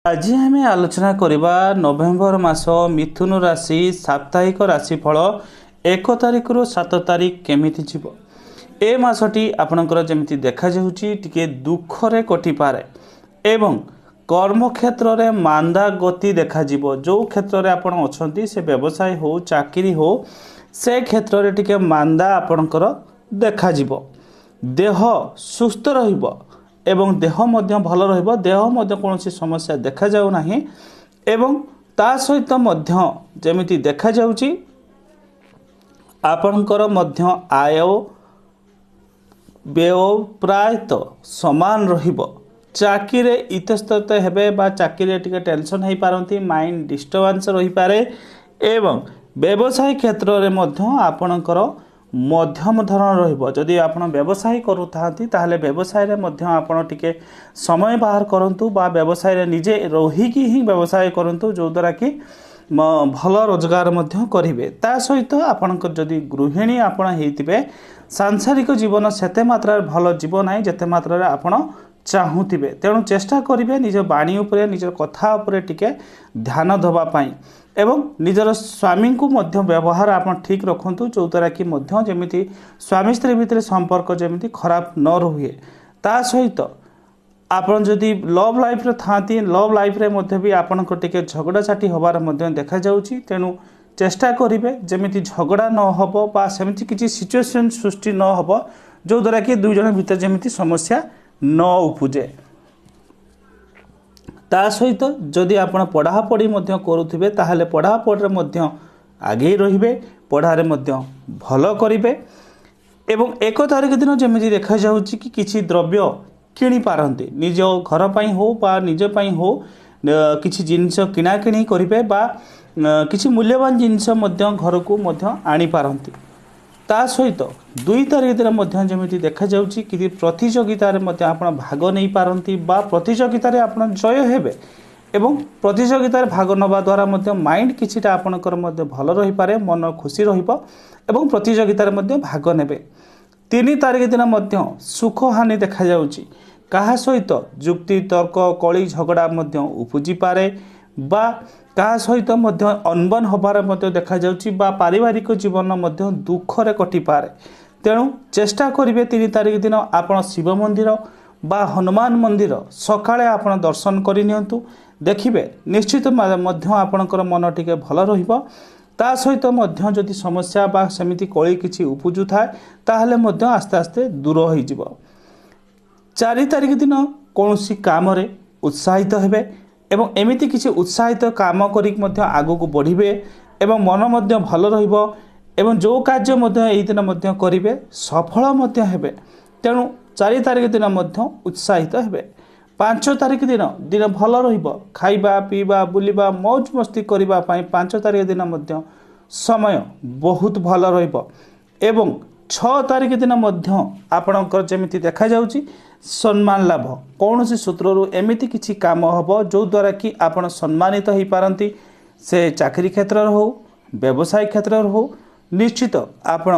ଆଜି ଆମେ ଆଲୋଚନା କରିବା ନଭେମ୍ବର ମାସ ମିଥୁନ ରାଶି ସାପ୍ତାହିକ ରାଶିଫଳ 1 ତାରିଖରୁ 7 ତାରିଖ କେମିତି ଯିବ। ଏ ମାସଟି ଆପଣଙ୍କର ଯେମିତି ଦେଖାଯାଉଛି ଟିକେ ଦୁଃଖରେ କଟିପାରେ ଏବଂ କର୍ମକ୍ଷେତ୍ରରେ ମାନ୍ଦା ଗତି ଦେଖାଯିବ। ଯେଉଁ କ୍ଷେତ୍ରରେ ଆପଣ ଅଛନ୍ତି, ସେ ବ୍ୟବସାୟ ହେଉ ଚାକିରି ହେଉ, ସେ କ୍ଷେତ୍ରରେ ଟିକେ ମାନ୍ଦା ଆପଣଙ୍କର ଦେଖାଯିବ। ଦେହ ସୁସ୍ଥ ରହିବ ଏବଂ ଦେହ ମଧ୍ୟ ଭଲ ରହିବ, ଦେହ ମଧ୍ୟ କୌଣସି ସମସ୍ୟା ଦେଖାଯାଉ ନାହିଁ। ଏବଂ ତା ସହିତ ମଧ୍ୟ ଯେମିତି ଦେଖାଯାଉଛି ଆପଣଙ୍କର ମଧ୍ୟ ଆୟ ବ୍ୟୟ ପ୍ରାୟତଃ ସମାନ ରହିବ। ଚାକିରିରେ ଇତସ୍ତତ ହେବେ ବା ଚାକିରିରେ ଟିକେ ଟେନସନ୍ ହେଇପାରନ୍ତି, ମାଇଣ୍ଡ ଡିଷ୍ଟର୍ବାନ୍ସ ରହିପାରେ। ଏବଂ ବ୍ୟବସାୟ କ୍ଷେତ୍ରରେ ମଧ୍ୟ ଆପଣଙ୍କର ମଧ୍ୟମ ଧରଣ ରହିବ। ଯଦି ଆପଣ ବ୍ୟବସାୟ କରୁଥାନ୍ତି, ତାହେଲେ ବ୍ୟବସାୟରେ ମଧ୍ୟ ଆପଣ ଟିକେ ସମୟ ବାହାର କରନ୍ତୁ ବା ବ୍ୟବସାୟରେ ନିଜେ ରହିକି ହିଁ ବ୍ୟବସାୟ କରନ୍ତୁ, ଯେଉଁଦ୍ୱାରା କି ଭଲ ରୋଜଗାର ମଧ୍ୟ କରିବେ। ତା ସହିତ ଆପଣଙ୍କର ଯଦି ଗୃହିଣୀ ଆପଣ ହେଇଥିବେ, ସାଂସାରିକ ଜୀବନ ସେତେ ମାତ୍ରାରେ ଭଲ ଯିବ ନାହିଁ ଯେତେ ମାତ୍ରାରେ ଆପଣ ଚାହୁଁଥିବେ। ତେଣୁ ଚେଷ୍ଟା କରିବେ ନିଜ ବାଣୀ ଉପରେ, ନିଜ କଥା ଉପରେ ଟିକେ ଧ୍ୟାନ ଦେବା ପାଇଁ ଏବଂ ନିଜର ସ୍ୱାମୀଙ୍କୁ ମଧ୍ୟ ବ୍ୟବହାର ଆପଣ ଠିକ୍ ରଖନ୍ତୁ, ଯେଉଁଦ୍ୱାରା କି ମଧ୍ୟ ଯେମିତି ସ୍ୱାମୀ ସ୍ତ୍ରୀ ଭିତରେ ସମ୍ପର୍କ ଯେମିତି ଖରାପ ନ ରୁହେ। ତା ସହିତ ଆପଣ ଯଦି ଲଭ୍ ଲାଇଫ୍ରେ ଥାଆନ୍ତି, ଲଭ୍ ଲାଇଫ୍ରେ ମଧ୍ୟ ବି ଆପଣଙ୍କ ଟିକେ ଝଗଡ଼ାଝାଟି ହେବାର ମଧ୍ୟ ଦେଖାଯାଉଛି। ତେଣୁ ଚେଷ୍ଟା କରିବେ ଯେମିତି ଝଗଡ଼ା ନ ହେବ ବା ସେମିତି କିଛି ସିଚୁଏସନ୍ ସୃଷ୍ଟି ନ ହେବ, ଯେଉଁଦ୍ୱାରା କି ଦୁଇ ଜଣ ଭିତରେ ଯେମିତି ସମସ୍ୟା ନ ଉପୁଜେ। ତା ସହିତ ଯଦି ଆପଣ ପଢ଼ାପଢ଼ି ମଧ୍ୟ କରୁଥିବେ, ତାହେଲେ ପଢ଼ାପଢ଼ିରେ ମଧ୍ୟ ଆଗେଇ ରହିବେ, ପଢ଼ାରେ ମଧ୍ୟ ଭଲ କରିବେ। ଏବଂ 1 ତାରିଖ ଦିନ ଯେମିତି ଦେଖାଯାଉଛି କି କିଛି ଦ୍ରବ୍ୟ କିଣିପାରନ୍ତି, ନିଜ ଘର ପାଇଁ ହେଉ ବା ନିଜ ପାଇଁ ହେଉ, କିଛି ଜିନିଷ କିଣାକିଣି କରିବେ ବା କିଛି ମୂଲ୍ୟବାନ ଜିନିଷ ମଧ୍ୟ ଘରକୁ ମଧ୍ୟ ଆଣିପାରନ୍ତି। ତା ସହିତ 2 ତାରିଖ ଦିନ ମଧ୍ୟ ଯେମିତି ଦେଖାଯାଉଛି କି ପ୍ରତିଯୋଗିତାରେ ମଧ୍ୟ ଆପଣ ଭାଗ ନେଇପାରନ୍ତି ବା ପ୍ରତିଯୋଗିତାରେ ଆପଣ ଜୟ ହେବେ। ଏବଂ ପ୍ରତିଯୋଗିତାରେ ଭାଗ ନେବା ଦ୍ୱାରା ମଧ୍ୟ ମାଇଣ୍ଡ କିଛିଟା ଆପଣଙ୍କର ମଧ୍ୟ ଭଲ ରହିପାରେ, ମନ ଖୁସି ରହିବ ଏବଂ ପ୍ରତିଯୋଗିତାରେ ମଧ୍ୟ ଭାଗ ନେବେ। 3 ତାରିଖ ଦିନ ମଧ୍ୟ ସୁଖହାନି ଦେଖାଯାଉଛି। କାହା ସହିତ ଯୁକ୍ତି ତର୍କ କଳି ଝଗଡ଼ା ମଧ୍ୟ ଉପୁଜିପାରେ ବା କାହା ସହିତ ମଧ୍ୟ ଅନବନ ହେବାର ମଧ୍ୟ ଦେଖାଯାଉଛି ବା ପାରିବାରିକ ଜୀବନ ମଧ୍ୟ ଦୁଃଖରେ କଟିପାରେ। ତେଣୁ ଚେଷ୍ଟା କରିବେ 3 ତାରିଖ ଦିନ ଆପଣ ଶିବ ମନ୍ଦିର ବା ହନୁମାନ ମନ୍ଦିର ସକାଳେ ଆପଣ ଦର୍ଶନ କରିନିଅନ୍ତୁ, ଦେଖିବେ ନିଶ୍ଚିତ ମଧ୍ୟ ଆପଣଙ୍କର ମନ ଟିକେ ଭଲ ରହିବ। ତା ସହିତ ମଧ୍ୟ ଯଦି ସମସ୍ୟା ବା ସେମିତି କଳି କିଛି ଉପୁଜୁଥାଏ, ତାହେଲେ ମଧ୍ୟ ଆସ୍ତେ ଆସ୍ତେ ଦୂର ହୋଇଯିବ। 4 ତାରିଖ ଦିନ କୌଣସି କାମରେ ଉତ୍ସାହିତ ହେବେ ଏବଂ ଏମିତି କିଛି ଉତ୍ସାହିତ କାମ କରିକି ମଧ୍ୟ ଆଗକୁ ବଢ଼ିବେ ଏବଂ ମନ ମଧ୍ୟ ଭଲ ରହିବ ଏବଂ ଯେଉଁ କାର୍ଯ୍ୟ ମଧ୍ୟ ଏଇ ଦିନ ମଧ୍ୟ କରିବେ ସଫଳ ମଧ୍ୟ ହେବେ। ତେଣୁ 4 ତାରିଖ ଦିନ ମଧ୍ୟ ଉତ୍ସାହିତ ହେବେ। 5 ତାରିଖ ଦିନ ଦିନ ଭଲ ରହିବ। ଖାଇବା ପିଇବା ବୁଲିବା ମୌଜ ମସ୍ତି କରିବା ପାଇଁ 5 ତାରିଖ ଦିନ ମଧ୍ୟ ସମୟ ବହୁତ ଭଲ ରହିବ। ଏବଂ 6 ତାରିଖ ଦିନ ମଧ୍ୟ ଆପଣଙ୍କର ଯେମିତି ଦେଖାଯାଉଛି ସମ୍ମାନ ଲାଭ, କୌଣସି ସୂତ୍ରରୁ ଏମିତି କିଛି କାମ ହେବ ଯେଉଁଦ୍ୱାରା କି ଆପଣ ସମ୍ମାନିତ ହୋଇପାରନ୍ତି। ସେ ଚାକିରି କ୍ଷେତ୍ରରେ ହେଉ, ବ୍ୟବସାୟ କ୍ଷେତ୍ରରେ ହେଉ, ନିଶ୍ଚିତ ଆପଣ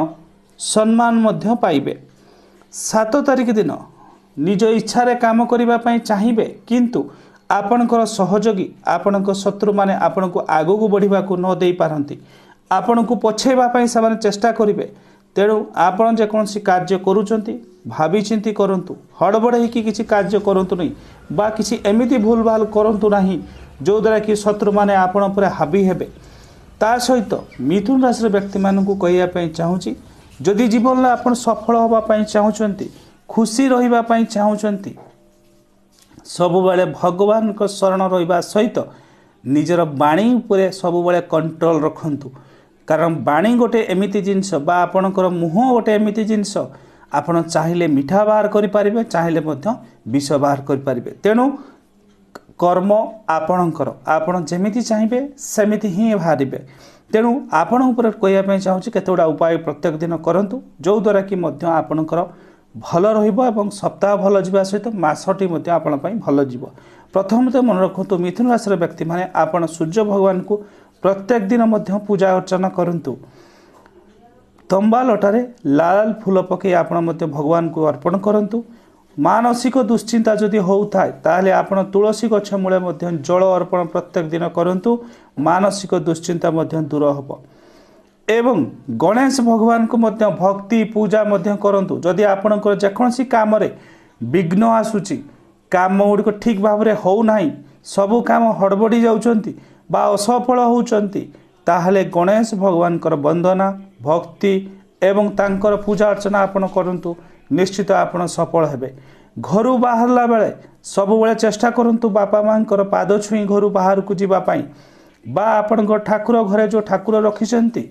ସମ୍ମାନ ମଧ୍ୟ ପାଇବେ। 7 ତାରିଖ ଦିନ ନିଜ ଇଚ୍ଛାରେ କାମ କରିବା ପାଇଁ ଚାହିଁବେ, କିନ୍ତୁ ଆପଣଙ୍କର ସହଯୋଗୀ, ଆପଣଙ୍କ ଶତ୍ରୁମାନେ ଆପଣଙ୍କୁ ଆଗକୁ ବଢ଼ିବାକୁ ନ ଦେଇପାରନ୍ତି, ଆପଣଙ୍କୁ ପଛେଇବା ପାଇଁ ସେମାନେ ଚେଷ୍ଟା କରିବେ। ତେଣୁ ଆପଣ ଯେକୌଣସି କାର୍ଯ୍ୟ କରୁଛନ୍ତି ଭାବିଚିନ୍ତି କରନ୍ତୁ, ହଡ଼ବଡ଼ ହେଇକି କିଛି କାର୍ଯ୍ୟ କରନ୍ତୁ ନାହିଁ ବା କିଛି ଏମିତି ଭୁଲ ଭାଲ କରନ୍ତୁ ନାହିଁ ଯେଉଁଦ୍ୱାରା କି ଶତ୍ରୁମାନେ ଆପଣ ଉପରେ ହାବି ହେବେ। ତା ସହିତ ମିଥୁନ ରାଶିର ବ୍ୟକ୍ତିମାନଙ୍କୁ କହିବା ପାଇଁ ଚାହୁଁଛି, ଯଦି ଜୀବନରେ ଆପଣ ସଫଳ ହେବା ପାଇଁ ଚାହୁଁଛନ୍ତି, ଖୁସି ରହିବା ପାଇଁ ଚାହୁଁଛନ୍ତି, ସବୁବେଳେ ଭଗବାନଙ୍କ ଶରଣ ରହିବା ସହିତ ନିଜର ବାଣୀ ଉପରେ ସବୁବେଳେ କଣ୍ଟ୍ରୋଲ ରଖନ୍ତୁ। କାରଣ ବାଣୀ ଗୋଟେ ଏମିତି ଜିନିଷ ବା ଆପଣଙ୍କର ମୁହଁ ଗୋଟେ ଏମିତି ଜିନିଷ, ଆପଣ ଚାହିଁଲେ ମିଠା ବାହାର କରିପାରିବେ, ଚାହିଁଲେ ମଧ୍ୟ ବିଷ ବାହାର କରିପାରିବେ। ତେଣୁ କର୍ମ ଆପଣଙ୍କର, ଆପଣ ଯେମିତି ଚାହିଁବେ ସେମିତି ହିଁ ବାହାରିବେ। ତେଣୁ ଆପଣ ଉପରେ କହିବା ପାଇଁ ଚାହୁଁଛି କେତେ ଗୁଡ଼ା ଉପାୟ ପ୍ରତ୍ୟେକ ଦିନ କରନ୍ତୁ, ଯେଉଁଦ୍ୱାରା କି ମଧ୍ୟ ଆପଣଙ୍କର ଭଲ ରହିବ ଏବଂ ସପ୍ତାହ ଭଲ ଯିବା ସହିତ ମାସଟି ମଧ୍ୟ ଆପଣଙ୍କ ପାଇଁ ଭଲ ଯିବ। ପ୍ରଥମତଃ ମନେ ରଖନ୍ତୁ ମିଥୁନ ରାଶିର ବ୍ୟକ୍ତିମାନେ ଆପଣ ସୂର୍ଯ୍ୟ ଭଗବାନଙ୍କୁ ପ୍ରତ୍ୟେକ ଦିନ ମଧ୍ୟ ପୂଜା ଅର୍ଚ୍ଚନା କରନ୍ତୁ। ତମ୍ବା ଲଟାରେ ଲାଲ ଫୁଲ ପକାଇ ଆପଣ ମଧ୍ୟ ଭଗବାନଙ୍କୁ ଅର୍ପଣ କରନ୍ତୁ। ମାନସିକ ଦୁଶ୍ଚିନ୍ତା ଯଦି ହେଉଥାଏ, ତାହେଲେ ଆପଣ ତୁଳସୀ ଗଛ ମୂଳେ ମଧ୍ୟ ଜଳ ଅର୍ପଣ ପ୍ରତ୍ୟେକ ଦିନ କରନ୍ତୁ, ମାନସିକ ଦୁଶ୍ଚିନ୍ତା ମଧ୍ୟ ଦୂର ହେବ। ଏବଂ ଗଣେଶ ଭଗବାନଙ୍କୁ ମଧ୍ୟ ଭକ୍ତି ପୂଜା ମଧ୍ୟ କରନ୍ତୁ। ଯଦି ଆପଣଙ୍କର ଯେକୌଣସି କାମରେ ବିଘ୍ନ ଆସୁଛି, କାମ ଗୁଡ଼ିକ ଠିକ୍ ଭାବରେ ହେଉନାହିଁ, ସବୁ କାମ ହଡ଼ବଡ଼ି ଯାଉଛନ୍ତି ବା ଅସଫଳ ହେଉଛନ୍ତି, ତାହେଲେ ଗଣେଶ ଭଗବାନଙ୍କର ବନ୍ଦନା, ଭକ୍ତି ଏବଂ ତାଙ୍କର ପୂଜା ଅର୍ଚ୍ଚନା ଆପଣ କରନ୍ତୁ, ନିଶ୍ଚିତ ଆପଣ ସଫଳ ହେବେ। ଘରୁ ବାହାରିଲା ବେଳେ ସବୁବେଳେ ଚେଷ୍ଟା କରନ୍ତୁ ବାପା ମାଆଙ୍କର ପାଦ ଛୁଇଁ ଘରୁ ବାହାରକୁ ଯିବା ପାଇଁ, ବା ଆପଣଙ୍କ ଠାକୁର ଘରେ ଯେଉଁ ଠାକୁର ରଖିଛନ୍ତି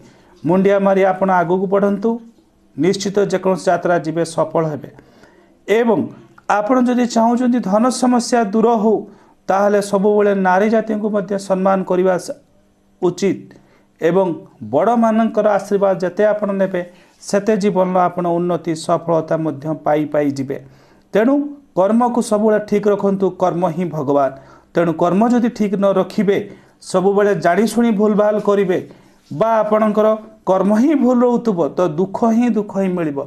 ମୁଣ୍ଡିଆ ମାରି ଆପଣ ଆଗକୁ ବଢ଼ନ୍ତୁ, ନିଶ୍ଚିତ ଯେକୌଣସି ଯାତ୍ରା ଯିବେ ସଫଳ ହେବେ। ଏବଂ ଆପଣ ଯଦି ଚାହୁଁଛନ୍ତି ଧନ ସମସ୍ୟା ଦୂର ହେଉ, ତାହେଲେ ସବୁବେଳେ ନାରୀ ଜାତିଙ୍କୁ ମଧ୍ୟ ସମ୍ମାନ କରିବା ଉଚିତ ଏବଂ ବଡ଼ମାନଙ୍କର ଆଶୀର୍ବାଦ ଯେତେ ଆପଣ ନେବେ, ସେତେ ଜୀବନର ଆପଣ ଉନ୍ନତି ସଫଳତା ମଧ୍ୟ ପାଇ ପାଇଯିବେ। ତେଣୁ କର୍ମକୁ ସବୁବେଳେ ଠିକ୍ ରଖନ୍ତୁ, କର୍ମ ହିଁ ଭଗବାନ। ତେଣୁ କର୍ମ ଯଦି ଠିକ୍ ନ ରଖିବେ, ସବୁବେଳେ ଜାଣିଶୁଣି ଭୁଲଭାଲ କରିବେ ବା ଆପଣଙ୍କର କର୍ମ ହିଁ ଭୁଲ ରହୁଥିବ, ତ ଦୁଃଖ ହିଁ ଦୁଃଖ ହିଁ ମିଳିବ।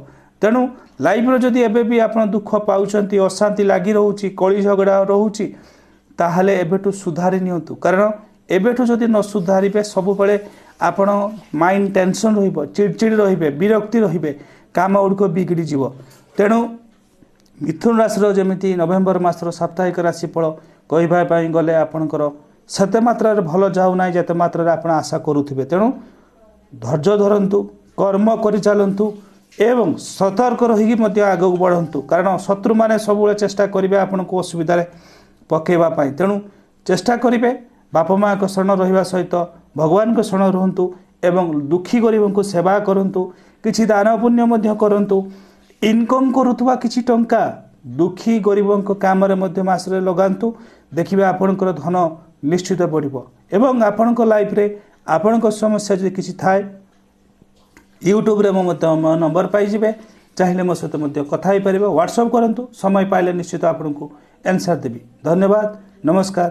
ତେଣୁ ଲାଇଫ୍ରେ ଯଦି ଏବେ ବି ଆପଣ ଦୁଃଖ ପାଉଛନ୍ତି, ଅଶାନ୍ତି ଲାଗି ରହୁଛି, କଳି ଝଗଡ଼ା ରହୁଛି, ତାହେଲେ ଏବେଠୁ ସୁଧାରି ନିଅନ୍ତୁ। କାରଣ ଏବେଠୁ ଯଦି ନ ସୁଧାରିବେ, ସବୁବେଳେ ଆପଣ ମାଇଣ୍ଡ ଟେନସନ୍ ରହିବ, ଚିଡ଼ଚିଡ଼ି ରହିବେ, ବିରକ୍ତି ରହିବେ, କାମ ଗୁଡ଼ିକ ବିଗିଡ଼ିଯିବ। ତେଣୁ ମିଥୁନ ରାଶିର ଯେମିତି ନଭେମ୍ବର ମାସର ସାପ୍ତାହିକ ରାଶିଫଳ କହିବା ପାଇଁ ଗଲେ ଆପଣଙ୍କର ସେତେ ମାତ୍ରାରେ ଭଲ ଯାଉନାହିଁ ଯେତେ ମାତ୍ରାରେ ଆପଣ ଆଶା କରୁଥିବେ। ତେଣୁ ଧୈର୍ଯ୍ୟ ଧରନ୍ତୁ, କର୍ମ କରିଚାଲନ୍ତୁ ଏବଂ ସତର୍କ ରହିକି ମଧ୍ୟ ଆଗକୁ ବଢ଼ନ୍ତୁ। କାରଣ ଶତ୍ରୁମାନେ ସବୁବେଳେ ଚେଷ୍ଟା କରିବେ ଆପଣଙ୍କୁ ଅସୁବିଧାରେ ପକାଇବା ପାଇଁ। ତେଣୁ ଚେଷ୍ଟା କରିବେ ବାପା ମାଆଙ୍କ ଶରଣ ରହିବା ସହିତ ଭଗବାନଙ୍କ ଶରଣ ରୁହନ୍ତୁ ଏବଂ ଦୁଃଖୀ ଗରିବଙ୍କୁ ସେବା କରନ୍ତୁ, କିଛି ଦାନ ପୁଣ୍ୟ ମଧ୍ୟ କରନ୍ତୁ। ଇନକମ୍ କରୁଥିବା କିଛି ଟଙ୍କା ଦୁଃଖୀ ଗରିବଙ୍କ କାମରେ ମଧ୍ୟ ମାସରେ ଲଗାନ୍ତୁ, ଦେଖିବେ ଆପଣଙ୍କର ଧନ ନିଶ୍ଚିତ ବଢ଼ିବ। ଏବଂ ଆପଣଙ୍କ ଲାଇଫରେ ଆପଣଙ୍କ ସମସ୍ୟା ଯଦି କିଛି ଥାଏ, ୟୁଟ୍ୟୁବରେ ମୁଁ ମଧ୍ୟ ମୋ ନମ୍ବର ପାଇଯିବେ, ଚାହିଁଲେ ମୋ ସହିତ ମଧ୍ୟ କଥା ହେଇପାରିବେ। ହ୍ୱାଟ୍ସଆପ୍ କରନ୍ତୁ, ସମୟ ପାଇଲେ ନିଶ୍ଚିତ ଆପଣଙ୍କୁ ଆନ୍ସର୍ ଦେବି। ଧନ୍ୟବାଦ, ନମସ୍କାର।